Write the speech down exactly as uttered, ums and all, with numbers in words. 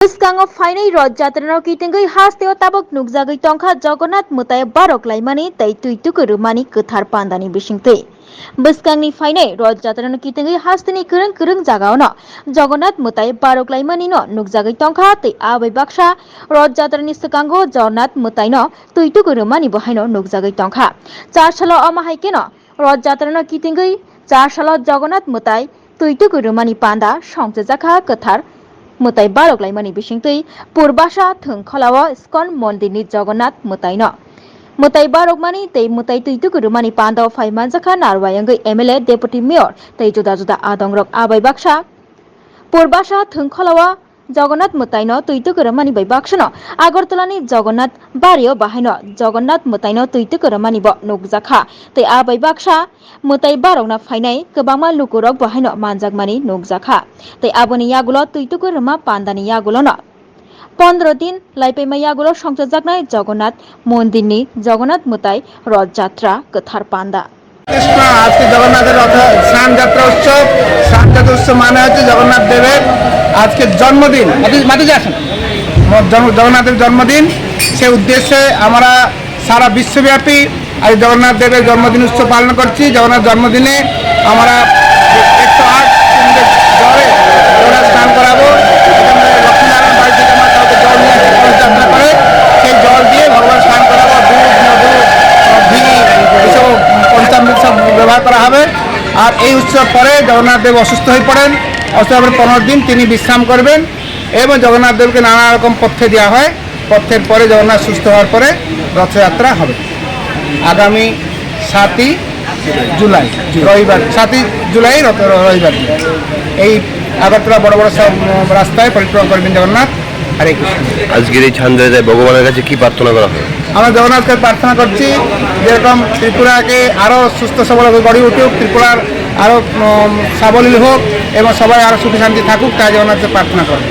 Bwskango phainai Roth Jatrano kitengwi hasteo tabuk nukjagwi tongkha Jagannath mwtai barok laimani tei twi tuku rwmani kwthar pandani bisingtwi. Bwskangni phainai Roth Jatrano kitengwi hasteni kwrwng kwrwng jagaono Jagannath mwtai barok laimanino nukjagwi tongkha tei a bai baksa Roth Jatrani swkango Jagannath mwtaino twi tuku rwmani bo haino nukjagwi tongkha. Char salo omo hai kheno Roth Jatrano kitengwi char salo Jagannath mwtai twi tuku rwmani panda songchajakha kwthar mwtai barok laimani bisingtwi Purbasa Thwngkholao Iskon Mondirni Jagannath mwtaino mwtai barokmani tei mwtai twi tuku rwmani pandao phai manjakha narwai wngwi M L A, Deputy Mayor tei juda juda adongrok. A bai baksa Purbasa Thwngkholao Jagannath mwtaino twi tuku rwmani bai baksano Agartalani Jagannath bario bahaino Jagannath mwtaino twi tuku rwmani bo nukjakha tei a bai baksa mwtai barokna phainai kwbangma lukurok bo haino manjakmani nukjakha. Tei aboni yagulo twi tuku rwma pandani yagulono pondro din laipaima yagulo songchajaknai Jagannath Mondirni Jagannath mwtai Roth Jatra kwthar panda. Krishna, আজকে জগন্নাথের রথ স্নান যাত্রা উৎসব। স্নান যাত্রা উৎসব মানে হচ্ছে জগন্নাথ দেবের আজকে জন্মদিন। মাটি, মাটি যাচ্ছেন। ম-, জন্ম-, জগন্নাথের জন্মদিন, সে উদ্দেশ্যে আমরা সারা বিশ্বব্যাপী আজ জগন্নাথ দেবের জন্মদিন উৎসব পালন করছি। জগন্নাথ জন্মদিনে আমরা একশো আট কুণ্ডে জলে জগন্নাথ স্নান করাবো। এখানে লক্ষ্মীনারায়ণ বাড়ি থেকে আমরা কাউকে জল নিয়ে আসি, কলস যাত্রা করে সেই জল দিয়ে ভগবান স্নান করাবো। দুধ, মধু, ঘি, এসব পঞ্চামৃত সব ব্যবহার করা হবে। আর এই উৎসব পরে জগন্নাথ দেব অসুস্থ হয়ে পড়েন। অসুস্থ হওয়ার পনেরো দিন তিনি বিশ্রাম করবেন এবং জগন্নাথ দেবকে নানা রকম পথ্য দেওয়া হয়। পথ্যের পরে জগন্নাথ সুস্থ হওয়ার পরে রথযাত্রা হবে আগামী সাতই জুলাই, রবিবার, সাতই জুলাই রথ-, র-, রবিবার দিন। এই আগরতলা বড় বড় সব, উম, রাস্তায় পরিক্রমা করবেন জগন্নাথ। হরে কৃষ্ণ। আজকের এই ছান্দ যাত্রায় ভগবানের কাছে কি প্রার্থনা করা হয়? আমরা জগন্নাথকে প্রার্থনা করছি, যেরকম ত্রিপুরাকে আরো সুস্থ সবল করে গড়ে উঠুক, ত্রিপুরার আরো, উম, সাবলীল হোক এবং সবাই আরো সুখে শান্তি থাকুক, তাই জগন্নাথকে প্রার্থনা করি।